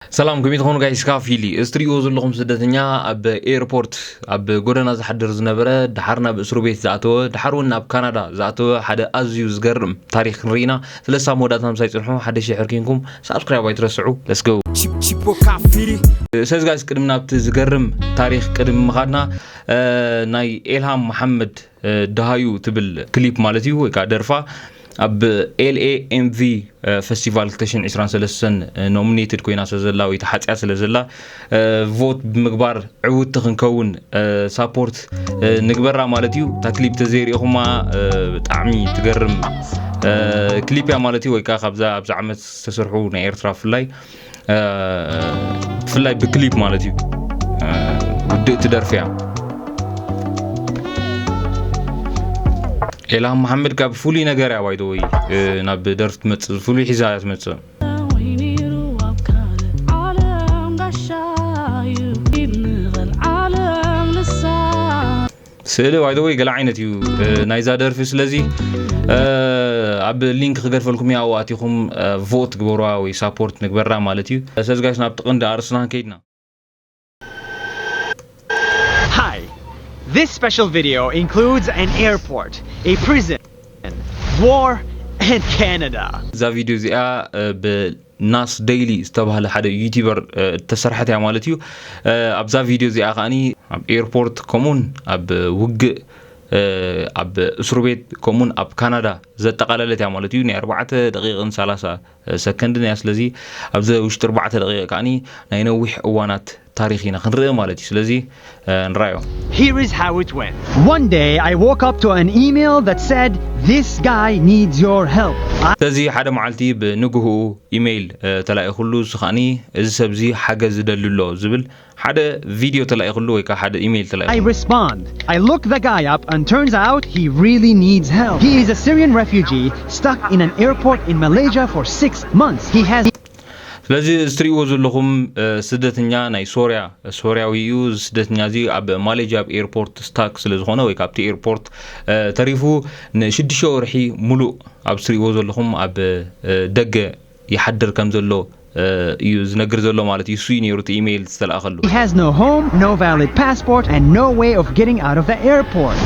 ሰላም፣ ከመይ ትኾኑ ጋይስ? ካፊሊ። እዚ ትሪእዎ ዘለኹም ስደተኛ ኣብ ኤርፖርት ኣብ ጎደና ዝሓድር ዝነበረ፣ ደሓር ናብ እስሩ ቤት ዝኣተወ፣ ደሓር እውን ናብ ካናዳ ዝኣተወ ሓደ ኣዝዩ ዝገርም ታሪኽ ንርኢ ኢና። ስለዚ ሳብ መወዳእታ ምሳይ ጽንሑ። ሓደሽ ድሕር ኬንኩም ሳብስክራይብ ኣይትረስዑ። Let's go። Chip- Chipo Kafiri. ስለዚ ጋይስ፣ ቅድሚ ናብቲ ዝገርም ታሪኽ ቅድሚ ምኻድና፣ እ፣ ናይ ኤልሃም መሓመድ፣ እ፣ ደሃዩ ትብል ክሊፕ ማለት እዩ፣ ወይ ከዓ ደርፋ ኣብ ኤል ኤ ኤም ቪ፣ እ፣ ፈስቲቫል ክልተ ሽሕን ዕስራን ሰለስተን፣ እ፣ ኖሚኔትድ ኮይና ስለ ዘላ ወይ ተሓጽያ ስለ ዘላ፣ እ፣ ቮት ብምግባር ዕውትቲ ክንከውን፣ እ፣ ሳፖርት፣ እ፣ ንግበራ ማለት እዩ። እታ ክሊፕ ተዘይሪእኹማ፣ እ፣ ብጣዕሚ ትገርም፣ እ፣ ክሊፕ እያ ማለት እዩ። ወይ ከዓ ካብዛ ኣብዚ ዓመት ዝተሰርሑ ናይ ኤርትራ ብፍላይ፣ እ፣ ብፍላይ ብክሊፕ ማለት እዩ። እ፣ ውድእቲ ደርፊ እያ። ኤልሃም መሓመድ ካብ ፍሉይ ነገር እያ፣ ባይ ዘ ወይ፣ እ፣ ናብ ደርፊ ትመጽእ፣ ፍሉይ ሒዛ እያ ትመጽእ። ስእሊ ባይ ዘ ወይ ገለ ዓይነት እዩ፣ እ፣ ናይዛ ደርፊ። ስለዚ፣ እ፣ ኣብ ሊንክ ክገድፈልኩም እያ፣ ኣብኡ ኣቲኹም፣ እ፣ ቮት ግበሩዋ ወይ ሳፖርት ንግበራ ማለት እዩ። ስለዚ ጋይስ፣ ናብ ጥቕንዲ ኣርእስትና ከይድና። Hi. This special video includes an airport, a prison, war, and Canada. እዛ ቪድዮ እዚኣ፣ እ፣ ብናስ ዴይሊ ዝተባህለ ሓደ ዩቲዩበር፣ እ፣ እተሰርሐት እያ ማለት እዩ። እ፣ ኣብዛ ቪድዮ እዚኣ ከዓኒ ኣብ ኤርፖርት፣ ከምኡውን ኣብ ውግእ፣ እ፣ ኣብ እስሩ ቤት፣ ከምኡውን ኣብ ካናዳ ዘጠቓለለት እያ ማለት እዩ። ናይ ኣርባዕተ ደቂቕን ሰላሳ ሰከንድን እያ። ስለዚ ኣብዚ ውሽጢ ኣርባዕተ ደቂቕ ከዓኒ ናይ ነዊሕ እዋናት ታሪኽ ኢና ክንርኢ ማለት እዩ። ስለዚ፣ እ፣ ንራዮ። Here is how it went. One day I woke up to an email that said, "This guy needs your help." ስለዚ ሓደ መዓልቲ ብንግህኡ ኢሜይል፣ እ፣ ተላኢኹሉ፣ እሱ ከዓኒ እዚ ሰብዚ ሓገዝ ዝደሊ ኣሎ ዝብል ሓደ ቪድዮ ተላኢኹሉ ወይ ከዓ ሓደ ኢሜይል ተላኢኹሉ። I respond. I look the guy up and turns out he really needs help. He is a Syrian refugee stuck in an airport in Malaysia for six months. He has ስለዚ እዚ ትሪእዎ ዘለኹም፣ እ፣ ስደተኛ ናይ ሶርያ፣ ሶርያዊ እዩ። እዚ ስደተኛ እዚ ኣብ ማሌዥያ ኣብ ኤርፖርት ስታክ ስለ ዝኾነ ወይ ካብቲ ኤርፖርት፣ እ፣ ተሪፉ ንሽዱሽተ ወርሒ ሙሉእ ኣብ ትሪእዎ ዘለኹም ኣብ፣ እ፣ ደገ ይሓድር ከም ዘሎ፣ እ፣ እዩ ዝነግር ዘሎ ማለት እዩ። እሱ እዩ ነይሩ እቲ ኢሜይል ዝተለኣኸሉ። He has no home, no valid passport, and no way of getting out of the airport.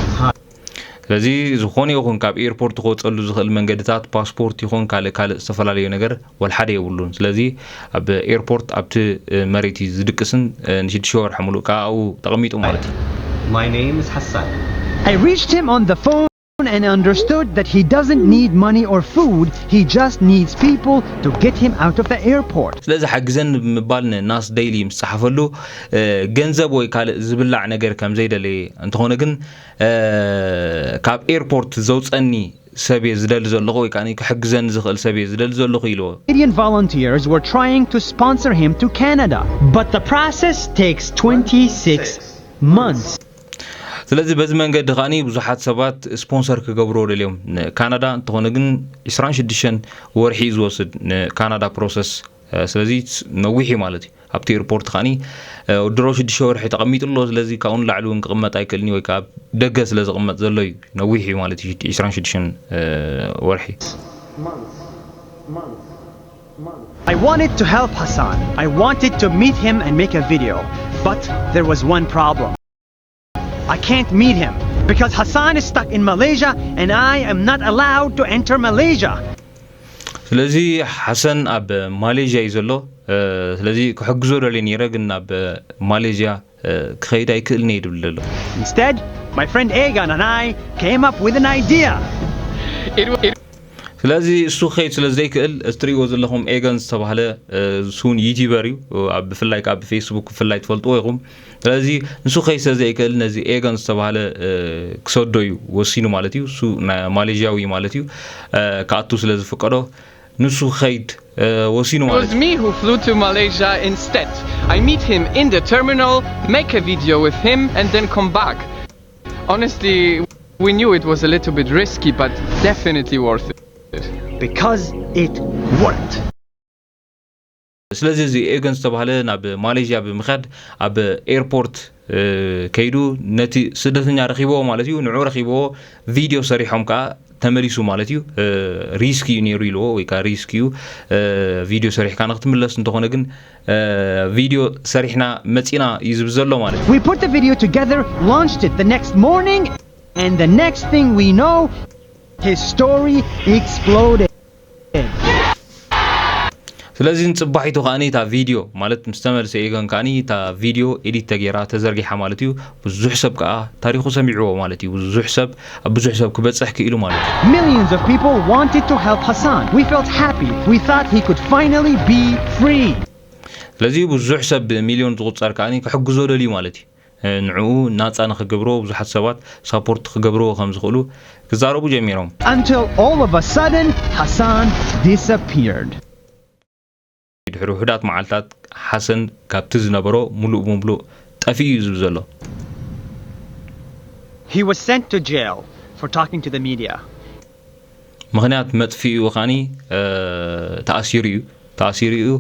ስለዚ ዝኾነ ይኹን ካብ ኤርፖርት ክወፀሉ ዝኽእል መንገድታት፣ ፓስፖርት ይኹን ካልእ ካልእ ዝተፈላለዩ ነገር ወልሓደ የብሉን። ስለዚ ኣብ ኤርፖርት ኣብቲ፣ እ፣ መሬት እዩ ዝድቅስን፣ እ፣ ንሽዱሽተ ወርሒ ሙሉእ ከዓ ኣብኡ ተቐሚጡ ማለት እዩ። My name is Hassan. I reached him on the phone and understood that he doesn't need money or food, he just needs people to get him out of the airport. ስለዚ ሓግዘኒ ብምባል ንናስ ዴይሊ ምስ ጸሓፈሉ፣ እ፣ ገንዘብ ወይ ካልእ ዝብላዕ ነገር ከም ዘይደለየ፣ እንተኾነ ግን፣ እ፣ ካብ ኤርፖርት ዘውጸኒ ሰብ እየ ዝደሊ ዘለኹ ወይ ከዓኒ ክሕግዘኒ ዝኽእል ሰብ እየ ዝደሊ ዘለኹ ኢልዎ። Canadian volunteers were trying to sponsor him to Canada, but the process takes twenty-six months. ስለዚ በዚ መንገዲ ከዓኒ ብዙሓት ሰባት ስፖንሰር ክገብርዎ ደልዮም ንካናዳ፣ እንተኾነ ግን ዕስራን ሽዱሽተን ወርሒ እዩ ዝወስድ ንካናዳ ፕሮሰስ። እ፣ ስለዚ ነዊሕ እዩ ማለት እዩ። ኣብቲ ኤርፖርት ከዓኒ፣ እ፣ ድሮ ሽዱሽተ ወርሒ ተቐሚጡ ኣሎ። ስለዚ ካብኡ ንላዕሊ እውን ክቕመጥ ኣይክእልን እዩ፣ ወይ ከዓ ኣብ ደገ ስለ ዝቕመጥ ዘሎ እዩ ነዊሕ እዩ ማለት እዩ፣ ዕስራን ሽዱሽተን፣ እ፣ ወርሒ። I wanted to help Hassan. I wanted to meet him and make a video. But there was one problem. I can't meet him because Hassan is stuck in Malaysia and I am not allowed to enter Malaysia. ስለዚ ሓሰን ኣብ ማሌዥያ እዩ ዘሎ። እ፣ ስለዚ ክሕግዞ ደልየ ነይረ፣ ግን ናብ ማሌዥያ፣ እ፣ ክኸይድ ኣይክእልን እየ ይብል ዘሎ። Instead, my friend Egan and I came up with an idea. It, it, ስለዚ እሱ ክኸይድ ስለ ዘይክእል፣ እዚ ትሪእዎ ዘለኹም ኤገን ዝተባህለ፣ እ፣ እሱ እውን ዩቲዩበር እዩ። ኣብ፣ ብፍላይ ከኣ ብፌስቡክ ብፍላይ ትፈልጥዎ ኢኹም። ስለዚ ንሱ ክኸይድ ስለ ዘይክእል፣ ነዚ ኤገን ዝተባህለ፣ እ፣ ክሰዶ እዩ ወሲኑ ማለት እዩ። እሱ ናይ ማሌዥያዊ ማለት እዩ። እ፣ ክኣቱ ስለ ዝፍቀዶ ንሱ ክኸይድ፣ እ፣ ወሲኑ ማለት እዩ። It was me who flew to Malaysia instead. I meet him in the terminal, make a video with him, and then come back. Honestly, we knew it was a little bit risky, but definitely worth it. Because it worked. ስለዚ እዚ ኤገን ዝተባህለ ናብ ማሌዥያ ብምኻድ ኣብ ኤርፖርት፣ እ፣ ከይዱ ነቲ ስደተኛ ረኺብዎ ማለት እዩ። ንዑ ረኺብዎ፣ ቪድዮ ሰሪሖም ከኣ ተመሊሱ ማለት እዩ። ሪስክ እዩ ነይሩ ኢልዎ፣ ወይ ከዓ ሪስክ እዩ። ቪድዮ ሰሪሕካ ንክትምለስ እንተኾነ ግን ቪድዮ ሰሪሕና መፂና እዩ ዝብል ዘሎ ማለት እዩ። We put the video together, launched it the next morning, and the next thing we know, his story exploded. ስለዚ ንፅባሒቱ ከዓኒ እታ ቪድዮ ማለት ምስ ተመልሰ ኤገን ከዓኒ እታ ቪድዮ ኤዲት ተገይራ ተዘርጊሓ ማለት እዩ። ብዙሕ ሰብ ከዓ ታሪኹ ሰሚዕዎ ማለት እዩ። ብዙሕ ሰብ ኣብ ብዙሕ ሰብ ክበፅሕ ክኢሉ ማለት እዩ። Millions of people wanted to help Hassan. We felt happy. We thought he could finally be free. ስለዚ ብዙሕ ሰብ ብሚልዮን ዝቑፀር ከዓኒ ክሕግዞ ደልዩ ማለት እዩ። ንዕኡ ናፃ ንክገብርዎ ብዙሓት ሰባት ሳፖርት ክገብርዎ ከም ዝኽእሉ ክዛረቡ ጀሚሮም። Until all of a sudden, Hassan disappeared. ድሕሪ ውሑዳት መዓልታት ሓሰን ካብቲ ዝነበሮ ሙሉእ ብሙሉእ ጠፊኡ እዩ ዝብል ዘሎ። He was sent to jail for talking to the media. ምኽንያት መጥፊኡ ከዓኒ ተኣሲሩ እዩ። ተኣሲሩ እዩ።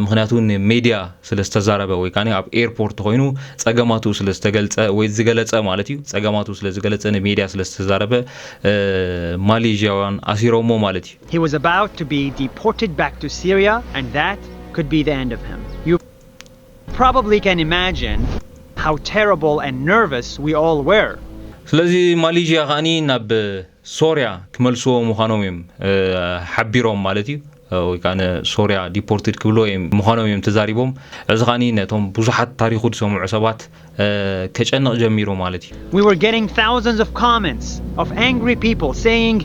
ምኽንያቱ ንሜድያ ስለ ዝተዛረበ ወይ ከዓ ኣብ ኤርፖርት ኮይኑ ፀገማቱ ስለ ዝተገልፀ ወይ ዝገለፀ ማለት እዩ። ፀገማቱ ስለ ዝገለፀ ንሜድያ ስለ ዝተዛረበ ማሌዥያውያን ኣሲሮሞ ማለት እዩ። He was about to be deported back to Syria, and that could be the end of him. You probably can imagine how terrible and nervous we all were. ስለዚ ማሌዥያ ከዓኒ ናብ ሶርያ ክመልስዎ ምዃኖም እዮም ሓቢሮም ማለት እዩ። ወይ ከዓ ንሶርያ ዲፖርትድ ክብልዎ እዮም ምዃኖም እዮም ተዛሪቦም። እዚ ከዓኒ ነቶም ብዙሓት ታሪኹ ዝሰምዑ ሰባት ከጨንቕ ጀሚሩ ማለት እዩ። We were getting thousands of comments of angry people saying,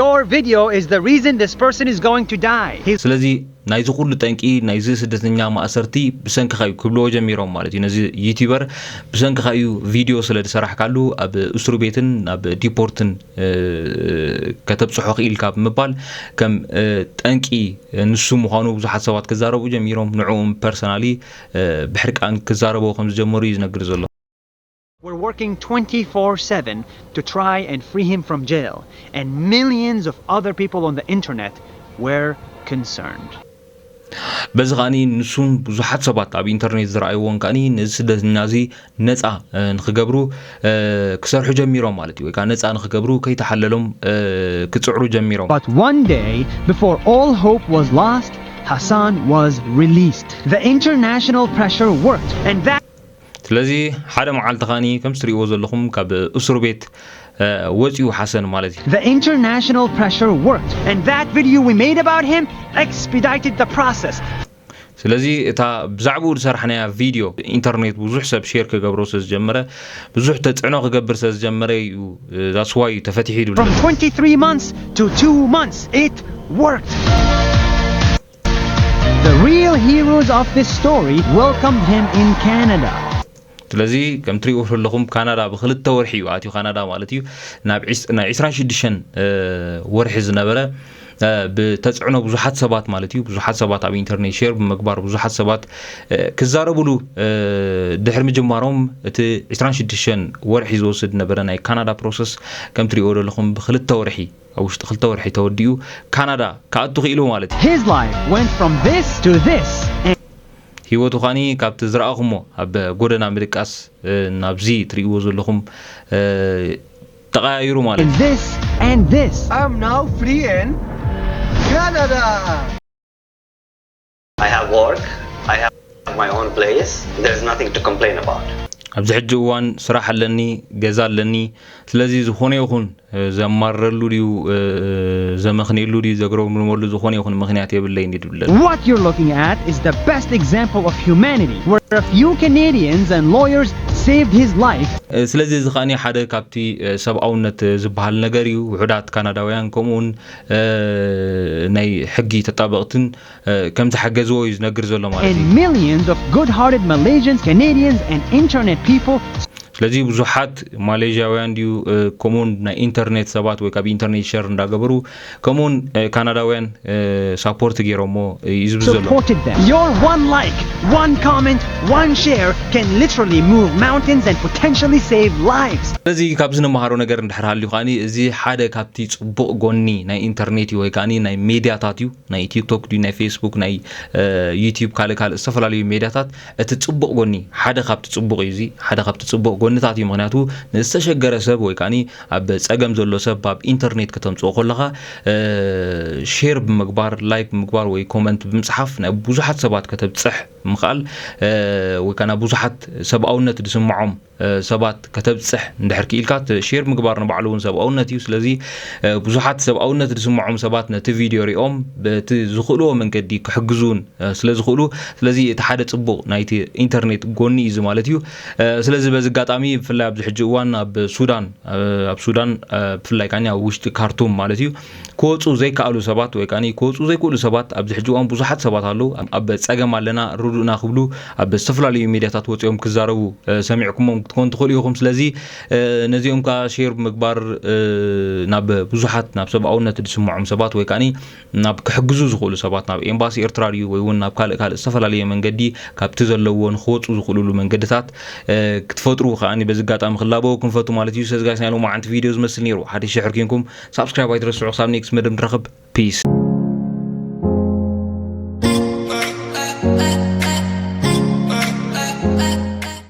"Your video is the reason this person is going to die." His ስለዚ ናይዚ ኩሉ ጠንቂ ናይዚ ስደተኛ ማእሰርቲ ብሰንክኻ እዩ ክብልዎ ጀሚሮም ማለት እዩ። ነዚ ዩቲበር ብሰንክኻ እዩ ቪድዮ ስለ ዝሰራሕካሉ ኣብ እስሩ ቤትን ናብ ዲፖርትን ከተብፅሖ ክኢልካ ብምባል ከም ጠንቂ ንሱ ምዃኑ ብዙሓት ሰባት ክዛረቡ ጀሚሮም። ንዕኡም ፐርሰናሊ ብሕርቃን ክዛረቡ ከም ዝጀመሩ እዩ ዝነግር ዘሎ። We're working twenty-four seven to try and free him from jail, and millions of other people on the internet were concerned. በዚ ከዓኒ ንሱን ብዙሓት ሰባት ኣብ ኢንተርኔት ዝረኣይዎን ከዓኒ ነዚ ስደተኛ እዚ ነፃ ንክገብሩ ክሰርሑ ጀሚሮም ማለት እዩ። ወይ ከዓ ነፃ ንክገብሩ ከይተሓለሎም ክፅዕሩ ጀሚሮም። But one day, before all hope was lost, Hassan was released. The international pressure worked, and that ስለዚ ሓደ መዓልቲ ከዓኒ ከም ትሪእዎ ዘለኹም ካብ እስሩ ቤት ወፂኡ ሓሰን ማለት እዩ። The international pressure worked, and that video we made about him expedited the process. ስለዚ እታ ብዛዕባኡ ዝሰራሕናያ ቪድዮ ኢንተርኔት ብዙሕ ሰብ ሼር ክገብሮ ስለ ዝጀመረ ብዙሕ ተፅዕኖ ክገብር ስለ ዝጀመረ እዩ። That's why እዩ ተፈቲሑ ይብል። From twenty-three months to two months, it worked. The real heroes of this story welcomed him in Canada. ስለዚ ከም ትሪእዎ ዘለኹም ካናዳ ብክልተ ወርሒ እዩ ኣትዩ። ካናዳ ማለት እዩ ናብ ናይ ዕስራን ሽዱሽተን ወርሒ ዝነበረ ብተፅዕኖ ብዙሓት ሰባት ማለት እዩ ብዙሓት ሰባት ኣብ ኢንተርኔት ሼር ብምግባር ብዙሓት ሰባት ክዛረብሉ ድሕሪ ምጅማሮም እቲ ዕስራን ሽዱሽተን ወርሒ ዝወስድ ነበረ ናይ ካናዳ ፕሮሰስ ከም ትሪእዎ ዘለኹም ብክልተ ወርሒ ኣብ ውሽጢ ክልተ ወርሒ ተወዲኡ ካናዳ ክኣቱ ክኢሉ ማለት እዩ። His life went from this to this. ህይወቱ ኻኒ ካብቲ ዝረኣኹሞ ኣብ ጎደና ምድቃስ ናብዚ ትርእይዎ ዘለኹም ተቐያይሩ ማለት እዩ። This and this. I'm now free in Canada. I have work. I have my own place. There's nothing to complain about. ኣብዚ ሕጂ እዋን ስራሕ ኣለኒ፣ ገዛ ኣለኒ። ስለዚ ዝኾነ ይኹን ዘማርረሉ ድዩ ዘመኽንየሉ ድዩ ዘግረምርመሉ ዝኾነ ይኹን ምኽንያት የብለይን እዩ ዝብል ዘሎ። What you're looking at is the best example of humanity, where a few Canadians and lawyers saved his life. ስለዚ እዚ ኸኣኒ ሓደ ካብቲ ሰብኣውነት ዝበሃል ነገር እዩ። ውሑዳት ካናዳውያን ከምኡውን ናይ ሕጊ ተጣበቕትን ከም ዝሓገዝዎ እዩ ዝነግር ዘሎ ማለት እዩ። And millions of good-hearted Malaysians, Canadians, and internet people. ስለዚ ብዙሓት ማሌዥያውያን ድዩ ከምኡውን ናይ ኢንተርኔት ሰባት ወይ ካብ ኢንተርኔት ሸር እንዳገበሩ ከምኡውን ካናዳውያን ሳፖርት ገይሮሞ እዩ ዝብል ዘሎ። Supported them. Your one like One comment, one share can literally move mountains and potentially save lives. ስለዚ ካብዚ ንመሃሮ ነገር እንድሕር ሃልዩ ከዓኒ እዚ ሓደ ካብቲ ጽቡቕ ጎኒ ናይ ኢንተርኔት እዩ ወይ ከዓኒ ናይ ሜድያታት እዩ። ናይ ቲክቶክ ድዩ ናይ ፌስቡክ ናይ ዩቲዩብ ካልእ ካልእ ዝተፈላለዩ ሜድያታት እቲ ጽቡቕ ጎኒ ሓደ ካብቲ ጽቡቕ እዩ። እዚ ሓደ ካብቲ ጽቡቕ ጎንታት እዩ። ምክንያቱ ንዝተሸገረ ሰብ ወይ ከዓኒ ኣብ ጸገም ዘሎ ሰብ ኣብ ኢንተርኔት ከተምጽኦ ከለኻ ሼር ብምግባር፣ ላይክ ብምግባር ወይ ኮመንት ብምጽሓፍ ናይ ብዙሓት ሰባት ከተብጽሕ ምኽኣል ወይ ከዓ ናብ ብዙሓት ሰብኣውነት ዝስምዖም ሰባት ከተብፅሕ እንድሕር ክኢልካ ሼር ምግባር ንባዕሉ እውን ሰብኣውነት እዩ። ስለዚ ብዙሓት ሰብኣውነት ዝስምዖም ሰባት ነቲ ቪድዮ ሪኦም በቲ ዝኽእልዎ መንገዲ ክሕግዙን ስለ ዝኽእሉ፣ ስለዚ እቲ ሓደ ፅቡቕ ናይቲ ኢንተርኔት ጎኒ እዩ ማለት እዩ። ስለዚ በዚ ኣጋጣሚ ብፍላይ ኣብዚ ሕጂ እዋን ኣብ ሱዳን ኣብ ሱዳን ብፍላይ ከዓ ኣብ ውሽጢ ካርቱም ማለት እዩ ክወፁ ዘይከኣሉ ሰባት ወይ ከዓ ክወፁ ዘይክእሉ ሰባት ኣብዚ ሕጂ እዋን ብዙሓት ሰባት ኣለዉ። ኣብ ፀገም ኣለና ርዱእና ክብሉ ኣብ ዝተፈላለዩ ሚድያታት ወፂኦም ክዛረቡ ሰሚዕኩሞም ክትኮን ትኽእሉ ኢኹም። ስለዚ ነዚኦም ከዓ ሼር ምግባር ናብ ብዙሓት ናብ ሰብኣውነት ዝስምዖም ሰባት ወይ ከዓ ናብ ክሕግዙ ዝኽእሉ ሰባት ናብ ኤምባሲ ኤርትራ ድዩ ወይ እውን ናብ ካልእ ካልእ ዝተፈላለየ መንገዲ ካብቲ ዘለዎ ንክወፁ ዝኽእሉሉ መንገድታት ክትፈጥሩ ከዓ በዚ ኣጋጣሚ ክላበወኩም ፈቱ ማለት እዩ። ሰዚ ጋይስ ናይ ሎማዓንቲ ቪድዮ ዝመስል ነይሩ። ሓዲሽ ድሕር ኪንኩም ሳብስክራይብ ኣይትረስዑ። ክሳብ ኔክስት መደብ ንራኸብ። ፒስ።